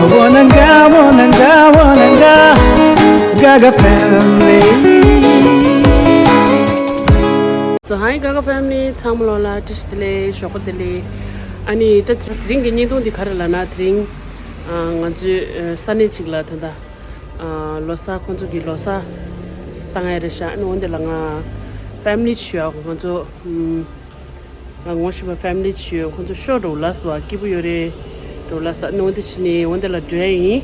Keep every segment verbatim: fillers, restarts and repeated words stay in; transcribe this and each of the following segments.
Wananga, wananga, wananga, Gaga family. So hi Gaga family, ཚང་མ་ལོ་ལ་བཀྲ་ཤིས་བདེ་ལེགས། ཞོགས་པ་བདེ་ལེགས། ཨ་ནི་ད་དེ་རིང་གི་བརྙན་ཐུང་འདི་ག་རེ་ལབ་ན། དེ་རིང་ཨ་ང་ཚོའི་ཨ་ས་གནས་གཅིག་ལ་ད་ལྟ་ཨ་ལོ་གསར། ཁོང་ཚོ་གི་ལོ་གསར་བཏང་ཡ་རེད་ཤག་ཨ་ནི་འོ་འདི་ལ་ང་ཕེ་མི་ལི་ཞིག་ཡོད། ང་ཚོ་ཨམ། ང་ངོ་ཤེས་པ་ཕེ་མི་ལི་ཅིག་ཡོད། ཁོང་ཚོ་ཤོ་འགྲོ་ལ་སོ་བ་སྐྱིད་པོ་ཡོད་རེད། འགྲོ་ལ་ས་ནི་འོ་འདི་ཕྱི་ནས་འོ་འདི་ལ་འགྲོ་ཡ་ཡིན།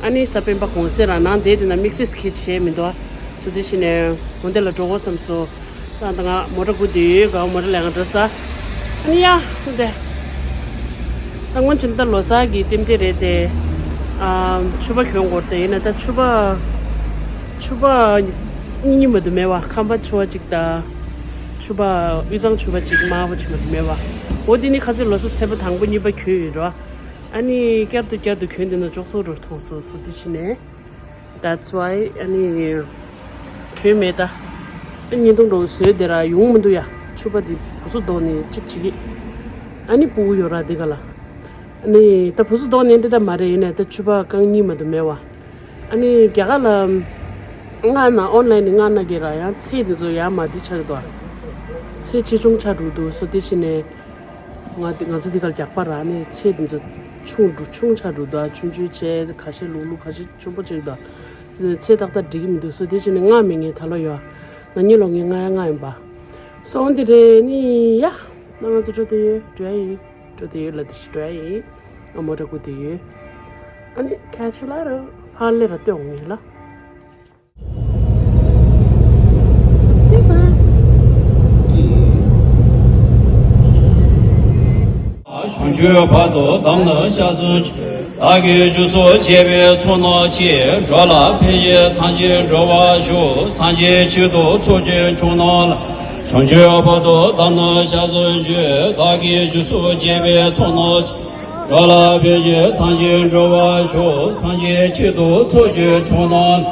ཨ་ནི་གཟའ་སྤེན་པ་གུང་སེང་རང་ནང་བསྡད་དེ་ན་དམིགས་བསལ་གྱི་བྱས་མི་འདུག་ཨ། སོ་འདི་ཕྱི་ནས་འོ་འདི་ལ་འགྲོ་དགོས་བསམ་སོང་། ད་ང་མོ་ཊ་སྒུག་བསྡད་ཡོད། ག་མོ་ཊ་ལས་ང་འགྲོ་ས། ཨ་ནི་ཡ་འདི་ད་སྔོན་ཆད་ད་ལོ་གསར་གྱི་རྟེན་འབྲེལ་རེད་དེ། ཨ་ཕྱུ་པ་གྱོན་དགོས་དེ་ཡིན་ན། ད་ཕྱུ་པ་ཕྱུ་པ་གཉིས་མ་གཏོགས་མེད་པ། ཁམ་པ་ཕྱུ་པ་གཅིག་དང་། ཕྱུ་པ་དབུས་གཙང་ཕྱུ་པ་གཅིག། དམར་པོ་ཕྱུ་པ་དེ་མེད་པ། འོ་དེ་ནི་ཁ་སང་ལོ་གསར་ཚེས་པ་དང་པོ་གཉིས་པ་གྱོན་ཡོད་རོ། ཨ་ནི་བསྐྱར་དུ་བསྐྱར་དུ་གྱོན་དེ་ན་ཅོག་ཙེ་རུ་མཐོང་སོང་། སོ་དེ་ཕྱི་ནས། That's why ཨ་ནི་གྱོན་མེད་ད། ཨ་བརྙན་ཐུང་འདྲ་བོ་བཟོས་དེ་ར་ཡོང་མི་འདུག་ཡ། ཕྱུ་པ་དེ་བུ་ཚོ་རྡོག་ནས་གཅིག་བྱེད་ཀྱི། ཨ་ནི་སྤུ་གུ་ཡོད་ར་དེ་ག་ལ། ཨ་ནི་ད་བུ་ཚོ་རྡོག་ནས་འདི་ད་མ་རེད། ཡིན་ནའི་ད་ཕྱུ་པ་རྐང་གཉིས་མ་གཏོགས་མེད་པ། ཨ་ནི་རྒྱ་གར་ལ་སྔ་ན་ཨོན་ལན་ནས་མངགས་ན་གི་ར་ཡང་ཚད་དེ་ཚོ་ཡར་མར་འདི་ཆགས་ཀྱི་འདུག་ཚད་ཆེ་ཆུང་ཆགས་འགྲོ་འདུག་སོ་དེ་ཕྱི་ནས་ང་དེ་ང་ཚོ་འདི་གར་རྒྱག་པ་ར། ཨ་ནི་ཚད་དེ་ཚོ་ཆུང་འགྲོ་ཆུང་ཆགས་འགྲོ་འདུག་ཆུང་ཆུང་བྱས། ཁ་ཤས་ལུག་ལུག་ཁ་ཤས་ཆེན་པོ་བྱས་འདུག་ཚད་ཏག་ཏག་འགྲིག་གི་མི་འདུག་སོ་དེ་ཕྱི་ནས་མངགས་མེད། ངས་ད་ལོ་ཡོད་ན་ཉིན་ལོ་ངས་མངགས་ཡ་མངགས་ཡིན་པ། སོ་འདི་རེད། ནི་ཡ་ན་ང་ཚོ་འགྲོ་དེ་ཡོད། འགྲོ་ཡ་ཡིན། འགྲོ་དེ་ཡོད་ལ། དེ་ཞིག་འགྲོ་ཡ་ཡིན། ཨ་མོ་ཊ་སྒུག་དེ་ཡོད། ཨ་ནི་ཁ་ཆུ་ལ་རུ་ཕར་ལས་ར་སྟོན་ངེས་ལ། དེ་ཚང་། བྱང་ཆུབ་བར་དུ་བསྡམས་ནས་སྐྱབས་སུ་མཆི། བདག་གིས་བཞུགས་སུ་བྱས་པའི་ཚོགས་རྣམས་ཀྱིས། འགྲོ་ལ་ཕན་ཕྱིར་སངས་རྒྱས་འགྲུབ་པར་ཤོག་སངས་རྒྱས་ཆོས་སྡུད་ཚོགས་ཀྱི་མཆོག་རྣམས་ལ། བྱང་ཆུབ་བར་དུ་བསྡམས་ནས་སྐྱབས་སུ་མཆི། བདག་གིས་བཞུགས་སུ་བྱས་པའི་ཚོགས་རྣམས་ཀྱིས། འགྲོ་ལ་ཕན་ཕྱིར་སངས་རྒྱས་འགྲུབ་པར་ཤོག་སངས་རྒྱས་ཆོས་སྡུད་ཚོགས་ཀྱི་མཆོག་རྣམས་ལ།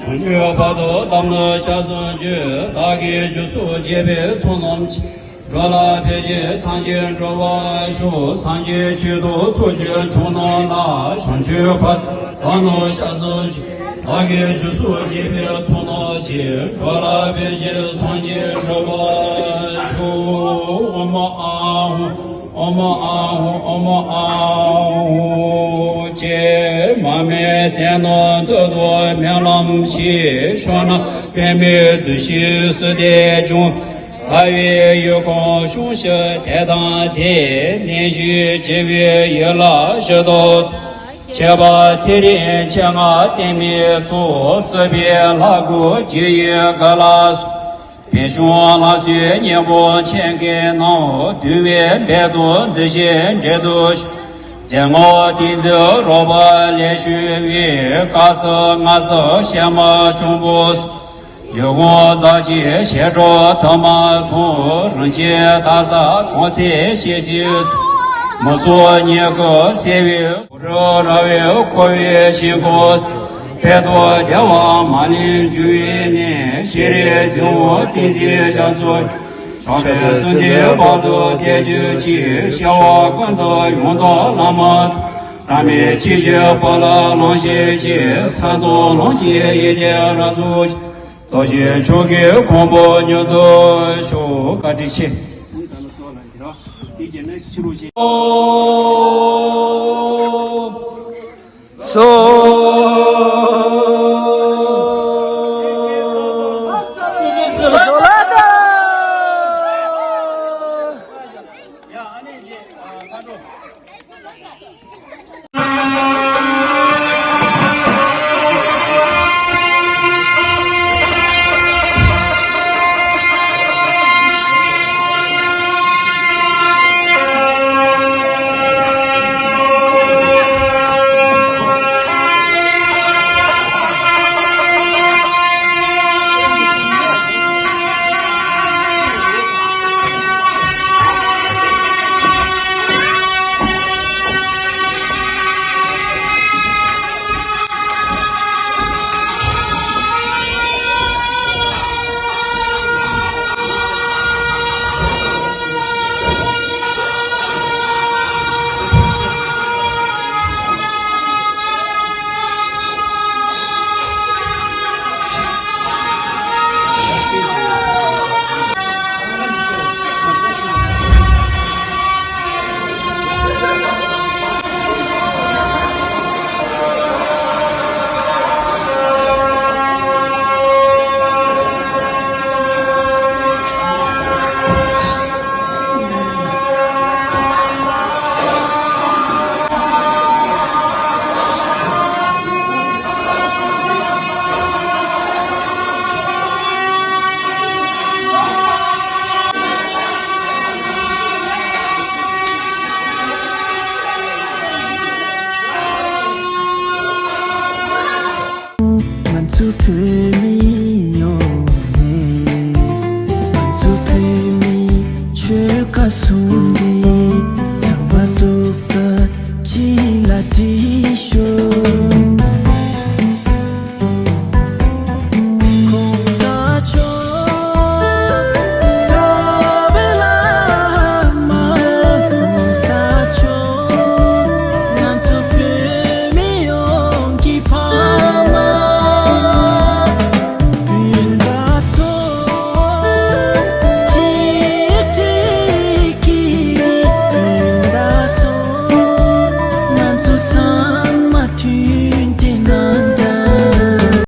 བྱང་ཆུབ་བར་དུ་བསྡམས་ནས་སྐྱབས་སུ་མཆི། བདག་གིས་བཞུགས་སུ་བྱས་པའི་ཚོགས་རྣམས་ཀྱིས། འགྲོ་ལ་ཕན་ཕྱིར་སངས་རྒྱས་འགྲུབ་པར་ཤོག་སངས་རྒྱས་ཆོས་སྡུད་ཚོགས་ཀྱི་མཆོག་རྣམས་ལ། བྱང་ཆུབ་བར་དུ་བསྡམས་ནས་སྐྱབས་སུ་མཆི། བདག་གིས་བཞུགས་སུ་བྱས་པའི་ཚོགས་རྣམས་ཀྱིས། འགྲོ་ལ་ཕན་ཕྱིར་སངས་རྒྱས་འགྲུབ་པར་ཤོག་ཨོཾ་ཨཱཿཧཱུྃ། ཨོཾ་ཨཱཿཧཱུྃ། ཨོཾ་ཨཱཿཧཱུྃ་ཅེས་མར་མེ་སེར་སྣ་ཐུར་དུ་སྨོན་ལམ་བཞེས། ཕྱོགས་རྣམས་པདྨའི་རྡུལ་བཞིན་བསུ་སྟེ་བྱུང་། ལྟ་བའི་ཡུལ་ཀུན་ཤོང་ཞིང་དེ་དང་དེ། གནས་བཞིའི་བྱེ་བའི་ཡུལ་ལ་ཞིག་ཏུ། ཁྱད་པར་ཚེ་རིང་མཆེད་ལྔ་བསྟན་མའི་ཚོགས། སྲིད་པའི་ལྷ་སྐུ་རྗེ་ཡི་གུ་ལ་སོགས། བོད་གཞུང་ལྷ་སའི་སྙིང་པོ་མཆེད་ལྔའི་ནང་། འདུལ་བའི་འགྲན་བསྡུར་འདི་བཞིན་འགྲན་དུ་ཆུད། རྩེ་ལྔ་བསྟན་འཛིན་རོལ་པ་ལས་བྱུང་བའི། སྐབས་སུ་མངའ་གསོལ་གཤེད་མ་འབྱུང་པོ་སོགས། ཡུལ་ཀུན་རྩ་ཆེའི་བཤད་སྒྲུབ་དུ་མ་མཐོང་། རིན་ཆེན་དར་ཟབ་གོང་ཚད་བཤད་སྲོལ་ཚོགས། མི་ཚོགས་ཉིད་ཀྱི་གསལ་བའི་རབ་འཁོར་བའི་ཞིང་ཁམས། དཔལ་རྡོ་རྒྱལ་བ་མ་ལུས་འབྱུང་བའི་གནས། ཤྲཱི་སིང་ཧ་བསྟན་འཛིན་རྒྱ་མཚོ། ཕྱོགས་དཔལ་གསུམ་ལྡན་དཔལ་དུ་གཏེར་གྱུར་ཅིང་། སྐྱེ་བ་ཀུན་ཏུ་ཡང་དག་བླ་མ་དང་། བླ་མའི་ཆོས་ཀྱི་དཔལ་ལ་ལོངས་སྤྱོད་ཅིང་། སངས་རྒྱས་ལམ་གྱི་ཡོན་ཏན་རབ་རྫོགས་ཤིང་། རྡོ་རྗེ་མཆོག་གི་གོ་འཕང་མྱུར་དུ་ཤོག་བཀའ་དྲིན་ཆེ། སོ། བོད་མི་ཡོངས་ནས། ང་ཚོ་བོད་མི་ཆོལ་ཁ་གསུམ་འདི་ཚང་མ་ཐུགས་བརྩེ་གཅིག་ལ་བྲིས་ཤོག། གོང་ས་མཆོག་རྩ་བའི་བླ་མ། གོང་ས་མཆོག་ང་ཚོ་བོད་མི་ཡོངས་ཀྱི་ཕ་མ། སྤུན་ཟླ་ཚོ་གཅིག་སྒྲིལ་གྱིས། སྤུན་ཟླ་ཚོ་ང་ཚོ་ཚང་མ་མཐུན་སྒྲིལ་གནང་དང་།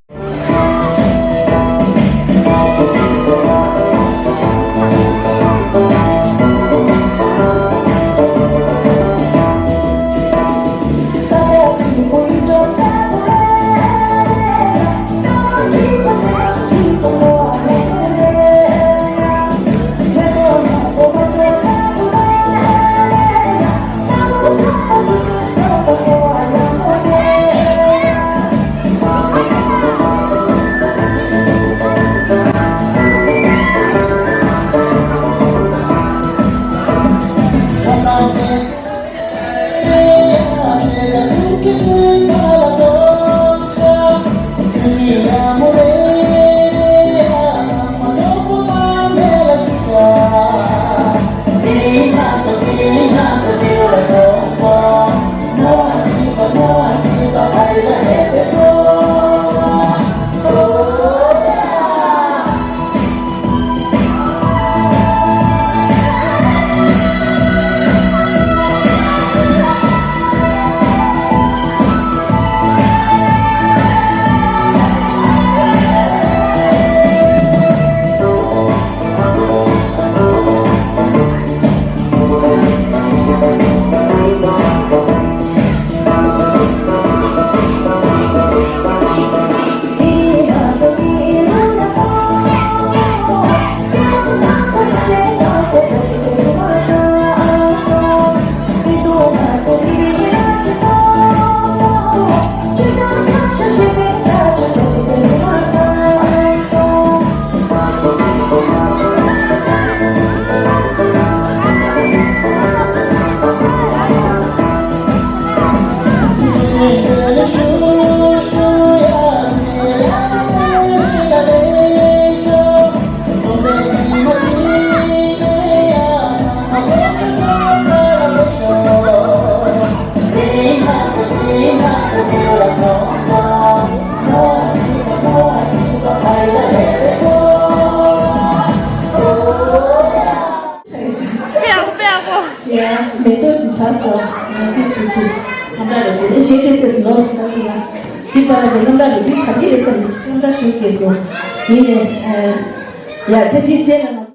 དཔེ་ཡག་པོ། ཡ། མེ་ཏོག་གི་ཚར་སོང་། ང་ཚོ་ཚོ་ཚོ་ཁམས་པ་རེད་ཟེར་ཏེ་ཞེ་ཏོག་ཙམ་ལོག་སོང་ཡིན་ན། འདི་པར་ར་གི་རྣམ་པ་རེད། འདི་ཚར་གི་རེད་བསམ་ནས་རྣམ་པ་ཞུ་གི་སོང་། ཡིན་ནས། ཡ། དེ་དེ་རྗེས་ལ་ང་།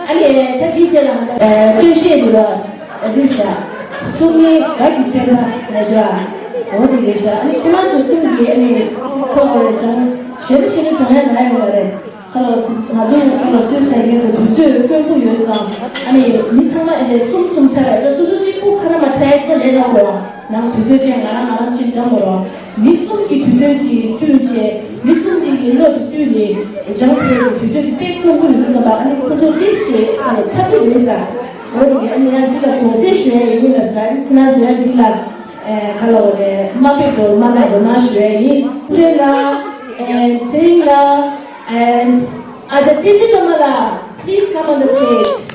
ཨ་ནི་ད་འདི་རྗེས་ལ་སྟོད་གཞས་འདི་ལ་ལུས་བཞག་གསུང་ངེས་ག་གི་སྟོན་པ་ལ་བཞག་འོ་དེ་རེད་བཞག་ཨ་ནི་ཁོ་རང་ཚོ་གསུམ་གྱིས་ཨ་ནི་ཁོ་ཁོ་རེ་ཅང་གཞོན་པ་ཞིག་ནི་གྲོངས་ཡ་ན་ཡ་ཡོད་རེད། ཁ་ལོ་ང་ཚོ་ཁ་ལོ་སུས་ཟེར་མཁན་ཚོ་དུས་ཚོད་དཀོན་པོ་ཡོད་ཙང་ཨ་ནི་མི་ཚང་མ་ཨ་ནི་གསུམ་གསུམ་ཆ་རེད་ད་སོ་སོ་གཅིག་པུ་ཁ་ར་མ་ཁྲལ་ཁོ་ལས་ལོག་རེད་བ། ནང་དུས་ཚོད་དེ་ང་རང་ང་རང་གཅིག་འཇམ་པོ་རོ། མི་གསུམ་གྱི་དུས་ཚོད་ཀྱི་བསྟུན་བྱས། མི་གསུམ་གྱི་ཡིན་ལོག་གི་བསྟུན་ནས་འཇམ་པོའི་དུས་ཚོད་ཀྱི་སྟེགས་ཀུན་པོ་ཡོད་ཙམ་པ་ཨ་ནི་ཁོ་ཚོ་ཏིས་བྱས་ཨ་ནི་ཚ་གི་མིན་ས། འོ་དེ་གི་ཨ་ནི་ཡང་འདི་ལ་དགོངས་སེལ་ཞུ་ཡ་ཡིན་ལ་ས་ཁྱེད་རང་ཚོ་ཡང་འདི་ལ་ཁ་ལོ་རེ་མ་པེ་པོ་མ་ལ་རོ་མ་ཞུ་ཡ་ཡིན། ཁྱེད་ལ་ཚེ་རིང་ལ་and ཨ་ཅག་བསྟན་འཛིན་སྒྲོལ་མ་ལགས please come on the stage.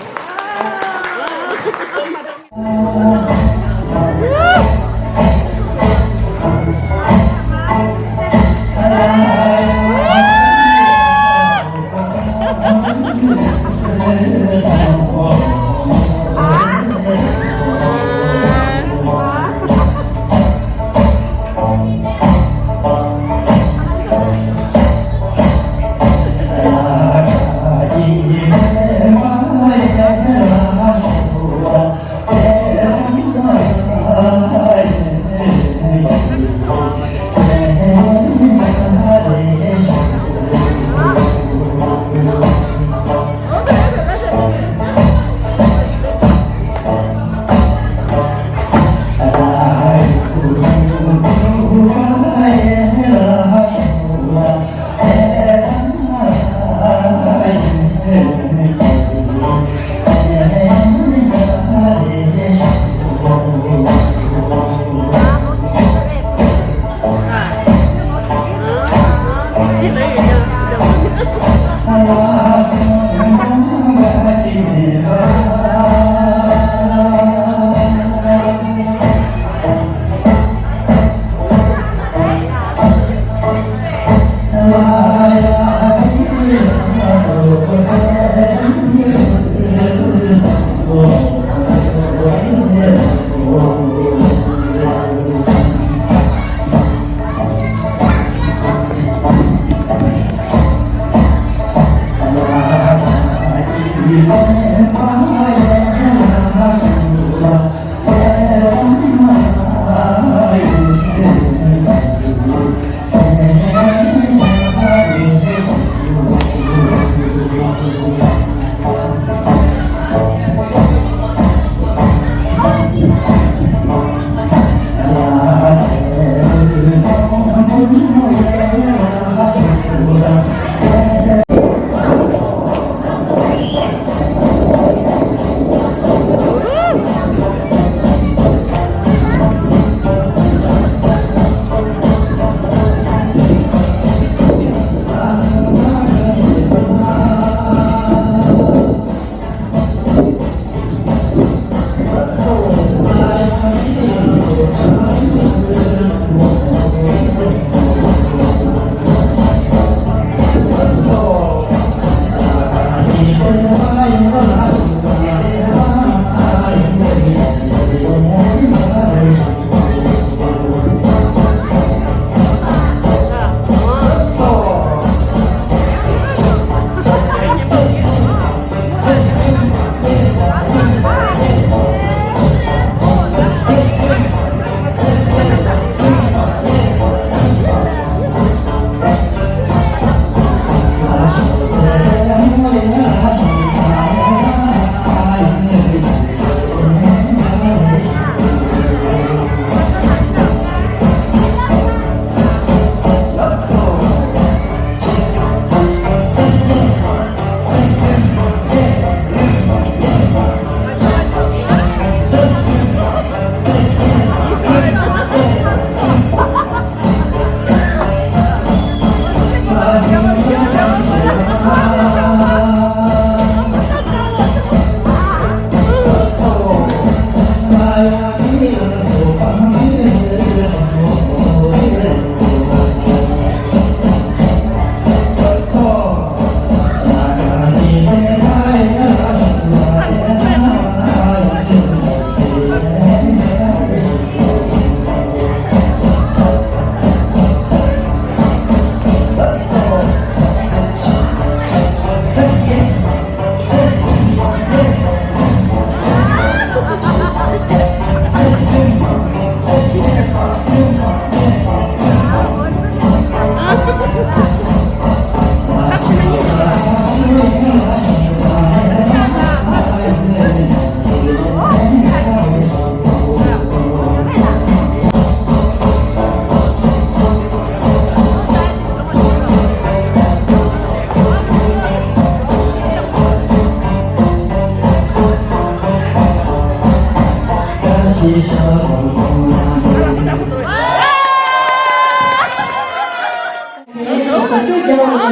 ངས་ཟབ་སྦྱོང་རྒྱག་པ་ནས་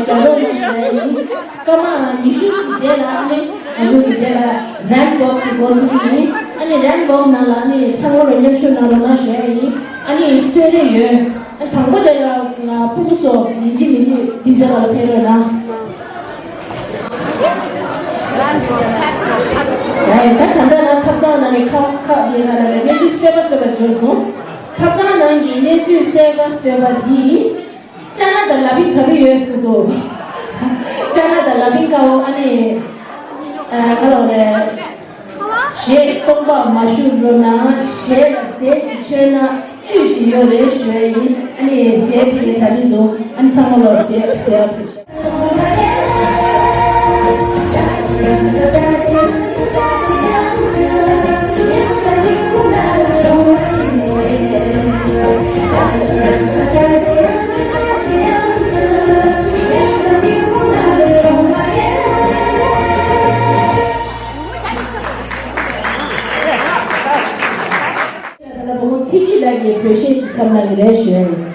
རྒྱག་རོགས་གནང་ཞུ་ཡ་ཡིན། སྐར་མ་ཉི་ཤུ་ཙམ་རྗེས་ལ་ཨ་ནི་ང་ཚོ་འདི་འདྲ་ལ་རན་ཝོག་གི་འགོ་འཛུགས་ཀྱི་ཡིན། ཨ་ནི་རན་ཝོག་ནང་ལ་ཨ་ནི་ཚང་མ་ལ་མཉམ་ཞུགས་གནང་རོགས་གནང་ཞུ་ཡ་ཡིན། ཨ་ནི་གསོལ་རས་ཡོད། ཨ་དང་པོ་དེ་ལ་ང་སྤུ་གུ་ཚོ་ཡིན་གཅིག་མིན་གཅིག་འདི་འདྲ་ལ་ཕེབས་རོགས་གནང་། ཨ་ད་ད་ལྟ་ང་ཐབ་ཚང་ནང་ནས་ཁ་ཁ་ཡིན་ན་ལ་གནས་ཚུལ་གསར་པ་གསར་པ་འབྱོར་སོང་། ཐབ་ཚང་ནང་གི་གནས་ཚུལ་གསར་པ་གསར་པ་འདི། ཅ་ན་དང་ལ་ཕིང་གྲ་རུ་ཡོད་སུ་སུ། ཅ་ན་དང་ལ་ཕིང་ཀའོ་ཨ་ནི། ཨ་ག་ལ་རེད། གཞས་སྟོང་པ་མ་ཞུ་འགྲོ་ན་གཞས་ལ་ཟས་ཀྱི་མཆོད་ན་བཅུད་ཅིག་ཡོད་རེད་ཞུ་ཡ་ཡིན། ཨ་ནི་ཟས་ཕུད་ནས་གྲ་སྒྲིག་འདུག་ཨ་ནི་ཚང་མ་ལ་ཟས་ཟས་ཕུད། ཚིག་གི་ལ་ཡི་བོད་གཞས་ཀྱི་ཁམས་ལ་ཡི་རེ་ཞུ།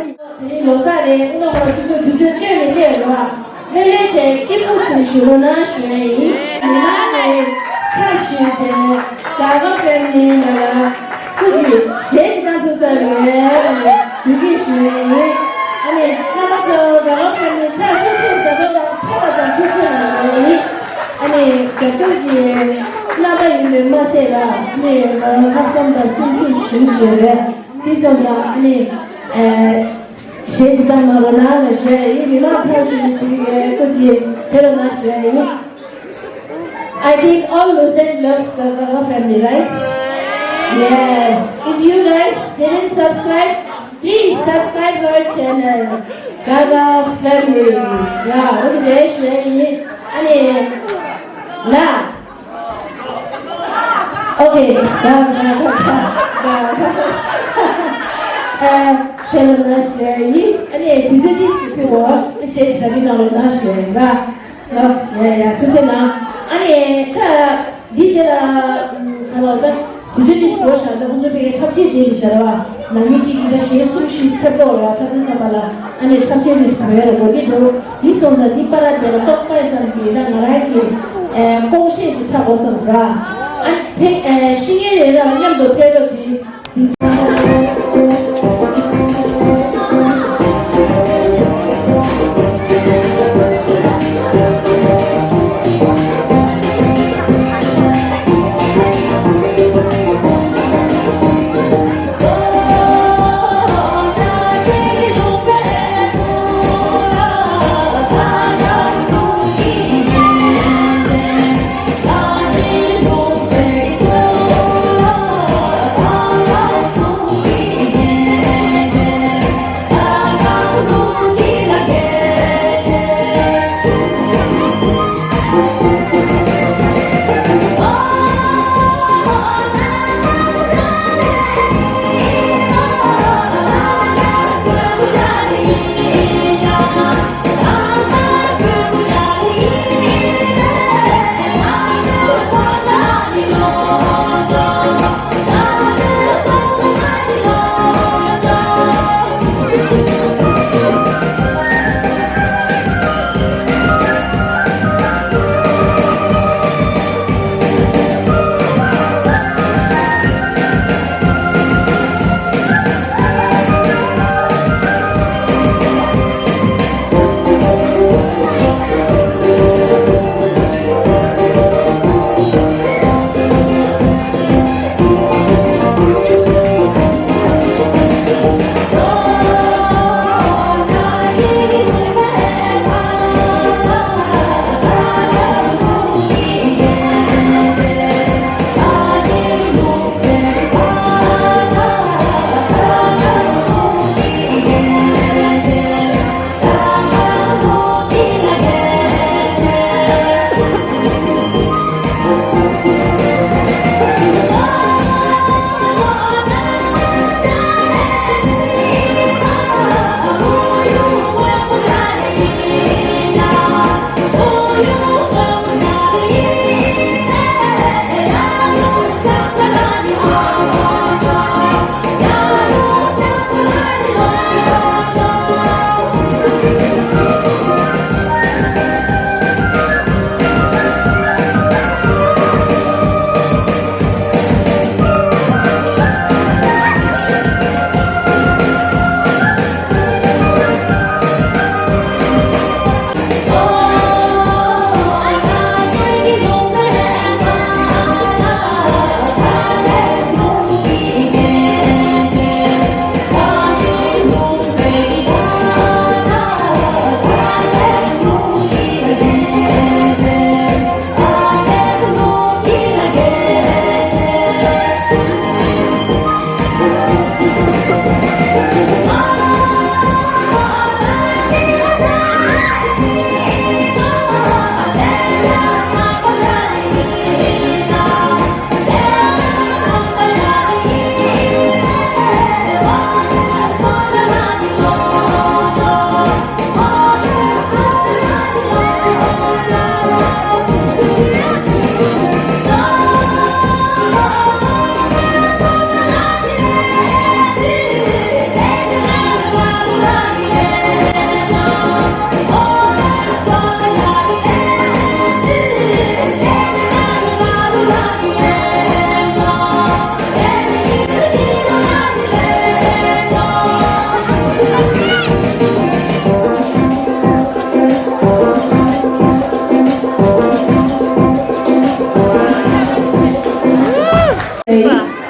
དེ་རིང་ལོ་གསར་རེད། ཨ་ནི་ཁོ་སོ་སོ་དུས་ཚོད་བཏོན་ནས་སླེབས་ཡོད་པ། ལྷོད་ལྷོད་བྱས་སྐྱིད་པོ་བྱས་བཞུགས་རོགས་གནང་ཞུ་ཡ་ཡིན། མི་མང་ནས་ཚབ་ཞུས་བྱས་དགའ་དགའ་ཕེབས་ནས་ང་ལ་སྐུ་མཁྱེན་གཞས་ཤིག་བཏང་ཐུབ་ས་རེད་ལབ་ནས་འབོད་སྐུལ་ཞུ་ཡ་ཡིན། ཨ་ནི་རྣམ་པ་ཚོ་དགའ་དགའ་ཕེབས་ནས་ཕྱག་ཤུགས་ཆེ་ཟ་ཐུབ་ན་ཕེབས་པ་དང་ཐུགས་རྗེ་གནང་ཞུ་ཡ་ཡིན། ཨ་ནི་རྒྱབ་སྐྱོར་གྱི་རྣམ་པ་ཡིན་པས་མ་ཟད་ལ་ཨ་ནི་ང་རང་ལྷག་བསམ་དང་སེམས་ཤུགས་ཞུ་རྒྱུ་རེད། དེ་ཙམ་ལ་ཨ་ནི་ཨེ། གཞས་འདི་དག་ནང་ལོ་ན་ལ་ཞུ་ཡ་ཡིན། མི་མང་ཚང་མ་ཞུ་ཡ་ཡིན། སྐུ་མཁྱེན་ཕེབས་རོགས་གནང་ཞུ་ཡ་ཡིན། I think all Losang loves the Gaga family, right? Yes. If you guys didn't subscribe, please subscribe our channel, Gaga Family. Yeah, okay, ཞུ་ཡ་ཡིན། ཨ་ནི་ལ། Okay. ཕེབས་རོགས་གནང་ཞུ་ཡ་ཡིན། ཨ་ནི་དུས་ཚོད་ཏོག་ཙམ་ཕུལ་བ་གཞས་ཞིག་གྲ་སྒྲིག་གནང་རོགས་གནང་ཞུ་ཡ་ཡིན་པ། ལགས། ཡ་ཡ། ཐུགས་རྗེ་གནང་། ཨ་ནི་ད་འདི་རྗེས་ལ་ཨ་ལོ་ད་དུས་ཚོད་ཏོག་ཙམ་འགོར་ཤག་ད་ཁོང་ཚོ་ཕ་གིར་འཁྲབ་ཆས་བྱས་ནས་བཞག་པ། ནང་མི་གཅིག་གིས་ད་གཞས་གསུམ་བཞི་འཁྲབ་ཐུབ་རེད་པ། འཁྲབ་དུས་ཙམ་པ་ལ་ཨ་ནི་འཁྲབ་ཆས་ཏོག་ཙམ་བོད་ལ་དགོས་ཀྱི་འདུག་འདི་སོང་ཙང་འདི་པར་ར་དེ་ལ་ཏོག་པ་ཙམ་གྱིས་ད་ང་རང་གི་ཨེ་ཀོང་བཤད་ཅིག་འཁྲབ་དགོས་བསམ་སོང་། ཨ་ནི་ཕེབས་ཨེ་ཤེས་ཡོན་ཡོད་ར་མཉམ་དུ་ཕེབས་རོགས་གྱིས།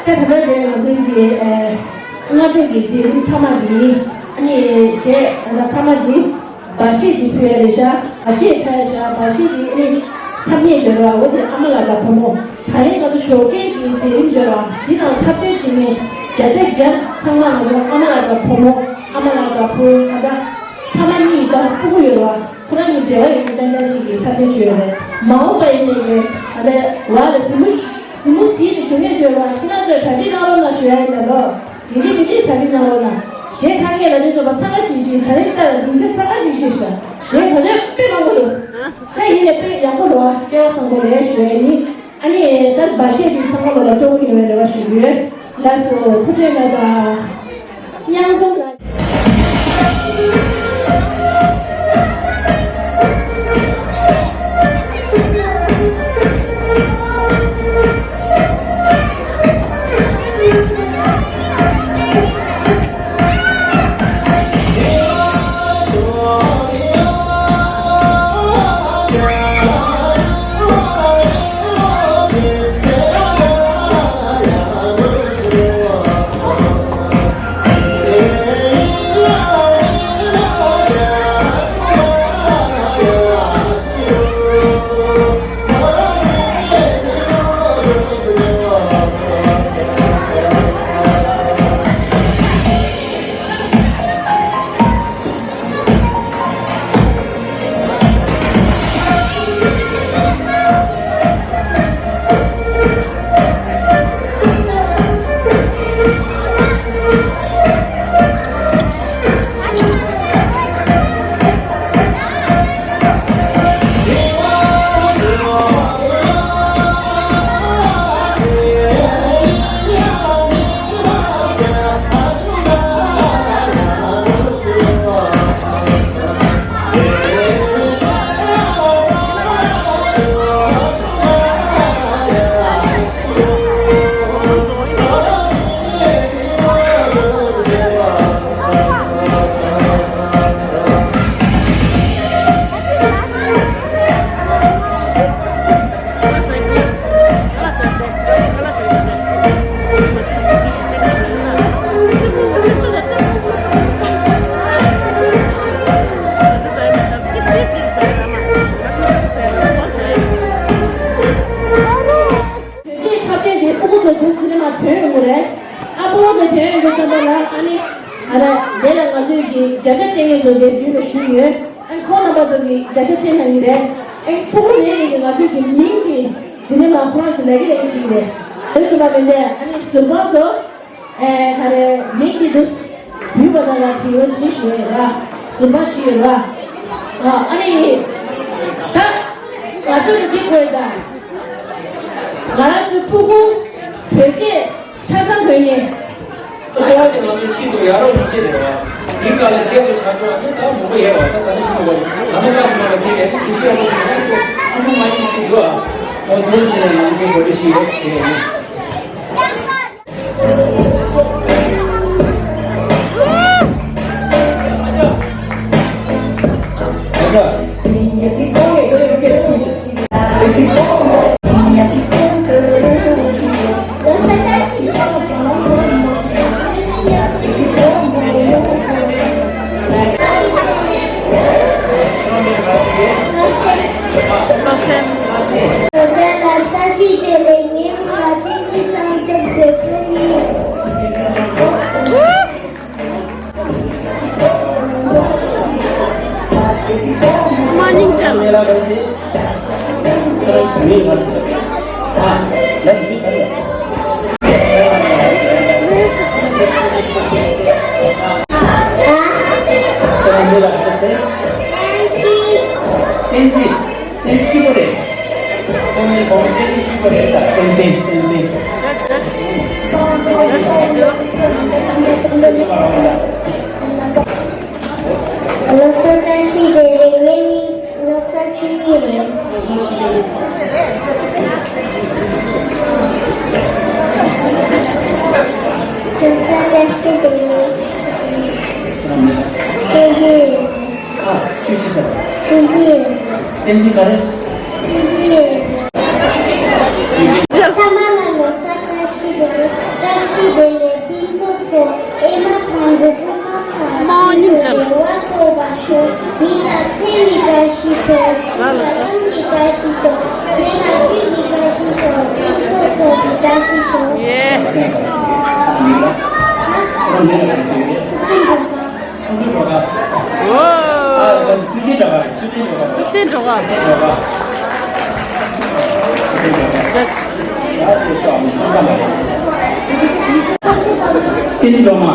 ད་ད་ལྟ་དེ་ང་ཚོའི་གི་ཨ་སྔ་དྲོ་གི་མཛད་རིམ་མཐའ་མ་འདི་ཨ་ནི་གཞས་ད་ལྟ་མཐའ་མ་འདི་སྦ་བཞེད་ཅིག་ཕུལ་ཡ་རེད་ཤག་སྦ་བཞེད་ཕུལ་ཡ་ཤག་སྦ་བཞེད་འདི་ཨ་ནི་འཁྲབ་མཁན་ཡོད་ར། འོ་དེ་ཨ་མ་ལགས་དང་བུ་མོ། ད་རེས་ང་ཚོ་ཞོགས་ཀས་ཀྱི་མཛད་རིམ་ཡོད་ར། འདི་ནང་འཁྲབ་སྟོན་བྱེད་མཁན་བརྒྱ་ཆ་བརྒྱ་ཚང་མ་ང་ཚོ་ཨ་མ་ལགས་དང་བུ་མོ། ཨ་མ་ལགས་དང་བུ་ད་ལྟ་ཕ་མ་གཉིས་དང་སྤུ་གུ་ཡོད་ར། ཁོ་རང་གཉིས་འབྲེལ་བ་ཡོད་མཁན་ཏན་ཏན་ཞིག་གི་འཁྲབ་སྟོན་བྱས་ཡོད་རེད། མ་འོངས་པ་ཡིན་ནའི་ཨ་ལས་ལ་ལ་གཟིགས་མོ་གཟིགས་མོ་གཟིགས་ནས་བྱུང་མཁན་བྱས་ར། ཁྱེད་རང་ཚོས་གྲ་སྒྲིག་གནང་རོགས་གནང་ཞུ་ཡ་ཡིན་ད་ལོ། ཡིན་གཅིག་མིན་གཅིག་གྲ་སྒྲིག་གནང་རོགས་གནང་། གཞས་ཁ་ངེས་ལ་དེ་ཚོ་བ་ཚང་ཁ་ཞིག་ཞིག་ད་རེས་ལྟ་ལ་སྡིངས་ཆ་ཚང་ཁ་ཞིག་ཞིག་ཤག་གཞས་ག་ཚོད་དཔེ་མང་པོ་འདུག་ད་ཡིན་ནའི་དཔེ་ཡག་པོ་རེད་བ། སྐལ་བ་བཟང་པོ་རེད་ཞུ་ཡ་ཡིན། ཨ་ནི་ད་སྦ་བཞེད་འདི་ཚང་མ་ལོ་ལ་སྤྲོ་པོ་ཡོང་བའི་རེ་བ་ཞུ་གི་ཡོད། ལགས་སོ། ཐུགས་རྗེ་གནང་དང་། དབྱངས་འཛོམས་ལགས། བོད་ཆས་འཁྲབ་སྟོན་དེ་སྤུ་གུ་ཚོ་དུས་ཚོད་ནས་མར་ཐོན་ཡོང་གི་རེད། ཨ་སྤུ་གུ་ཚོ་ཐོན་ཡོང་དུས་ཙམ་པ་ལ་ཨ་ནི་ཨ་ར་དེ་ལ་ང་ཚོས་ཀྱི་བརྒྱ་ཆ་སྤྲད་མཁན་ཚོ་དེ་མདུན་ལ་བཞུགས་ཡོད། ཨ་ནི་ཁོང་རྣམ་པ་ཚོ་གི་བརྒྱ་ཆ་སྤྲད་གནང་གི་རེད། ཨ་ནི་སྤུ་གུ་རེ་རེ་གི་ང་ཚོས་ཀྱི་མིང་གི་འདི་ནས་མར་ཁོ་རང་ཚོ་ལས་ཀ་ལས་ཀ་བྱེད་ཀྱི་རེད། དེ་ཚོ་མ་མིན་ཏེ་ཨ་ནི་ཟུར་པ་ཚོ། ཨེ་ག་རེ་མིང་འདི་འདུག་བུས་པ་དང་ལ་དྲི་བ་ཅིག་ཞུ་ཡས་ར། ཟུར་པ་ཞིག་ཡོད་ར། ཨ་ཨ་ནི་ད་ང་ཚོ་འདི་དགོས་ད། ང་རང་ཚོའི་ཕྲུ་གུ་བོད་སྐད་ཆ་ཚང་གོ་ནས། གསོ་བ་དེ་ང་ཚོའི་ཆེད་དུ་ཡ་རབས་རིག་བྱེད་རེད་བ། འདི་ག་ལ་བཤད་དུ་ཆ་འགྲོ་བ་དེ་ད་མོ་གོ་ཡས་བ། ད་ད་ནི་ཤི་དུ་བ་རེད། ད་ནི་ང་སི་མ་ལ་དེ་ལས་དེ་ཆེ་ཆེ་ཡ་རོ་ཞིག་ཡོད་ན་ཁོ་ཁོ་ཚོ་མ་ཡིན་ཆེ་ཡོད་ཨ། ཨོ་དེ་སི་ནས་ང་ཚོ་གོ་སྒྲིག་ཞིག་ཡོད་ཟེར་ནས། Nos vemos. བསྟན་འཛིན། བསྟན་འཛིན་གཅིག་པོ་རེད། ཁོང་གཉིས་གོང་བསྟན་འཛིན་གཅིག་པོ་རེད་ས། བསྟན་འཛིན། བསྟན་འཛིན། ལོ་སོ་བཅུ་གཅིག་རེད། ངའི་མིང་ལོ་སོ་བཅུ་གཉིས་རེད། ལོ་སོ་བཅུ་གཅིག་རེད། ཆེ་གི། ཨ། ཆུ་ཆུ་ཟེར། ཆུ་ཆུ། བསྟན་འཛིན་ག་རེ། ཆུ་ཆུ། ཚང་མ་ལ་ལོ་གསར་བཀྲ་ཤིས་བདེ་ལེགས། བཀྲ་ཤིས་བདེ་ལེགས་ཕུན་ཚོགས་ཚོགས། ཨེ་མ་ཐང་གོ་ཕུ་མ་ས། མ་སྙིང་རྗེ། བདེ་བ་ཐོབ་པར་ཤོག་མི་དང་སེམས་ཀྱི་བཀྲ་ཤིས་ཤོག་ང་ལ་ས། སེམས་ཀྱི་བཀྲ་ཤིས་ཤོག་སེམས་ལ་ལུས་ཀྱི་བཀྲ་ཤིས་ཤོག་ཕུན་ཚོགས་ཚོགས་ཀྱི་བཀྲ་ཤིས་ཤོག་ཡེ། ཕུན་ཚོགས་འགྲོ་ག་ཨོ། ཐུགས་རྗེ་འགྲོ་ག་ཐུགས་རྗེ་འགྲོ་ག་ཐུགས་རྗེ་འགྲོ་ག་ཐུགས་རྗེ་འགྲོ་ག་བསྟན་འཛིན་སྒྲོལ་མ།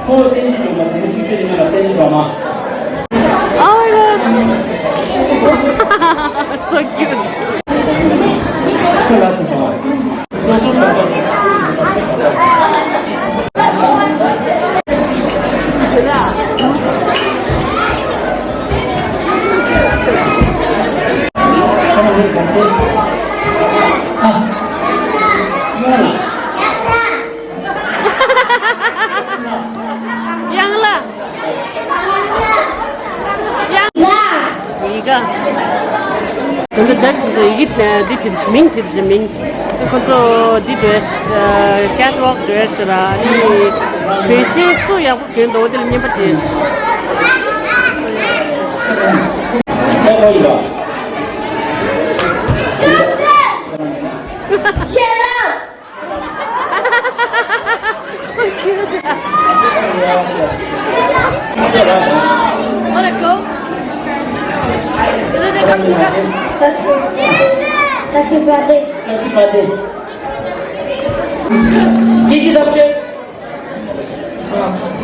ཁོ་བསྟན་འཛིན་སྒྲོལ་མ། བུ་མོ་ཆུང་ཆུང་དེ་ཉིད་ལ་བསྟན་འཛིན་སྒྲོལ་མ། Oh my God. So cute. ཁོ་ལ་སོ་སོ། སོ་སོ་སོ་སོ། ཁོ་ལ་སོ་སོ། ཨ། ཡོང་ལ། ཡང་ལ། ཡང་ལ། ཡི་ག་ད་ལྟ་ཁོ་ཚོ་ཡི་གེ་འདི་བྲིས། མིང་བྲིས། མིང་ཁོ་ཚོ་འདི་འདོད། ཀེ་ཊི་ཝོག་འདོད་ཟེར་ར། ཨ་ནི་བེད་སྤྱོད་སུ་ཡག་པོ་གྱོན་འདུག་དེ་ལ་བརྙན་པར་བྲིས། ཁྱེད་ལ། Wanna go? Happy birthday.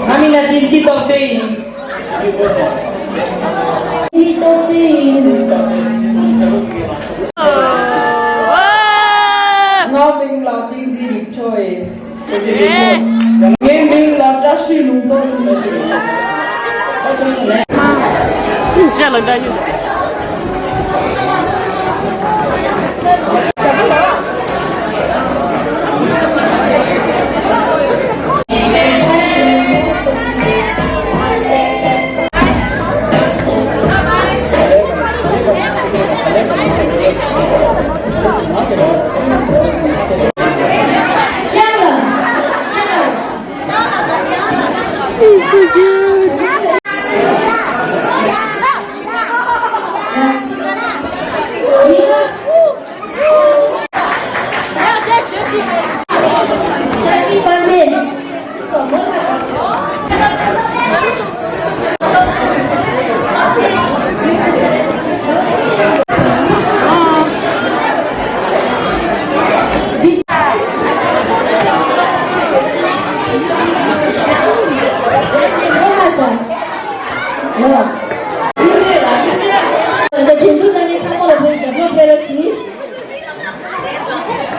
ང་མིང་ལ་བདེན་ཚིག་རྡོ་རྗེ་ཡིན། ཚིག་རྡོ་རྗེ་ཡིན། ང་མིང་ལ་བསྟན་འཛིན་རིག་འཕྲོ་ཡིན། ངའི་མིང་ལ་བཀྲ་ཤིས་ལུང་རྟོགས་ཡིན།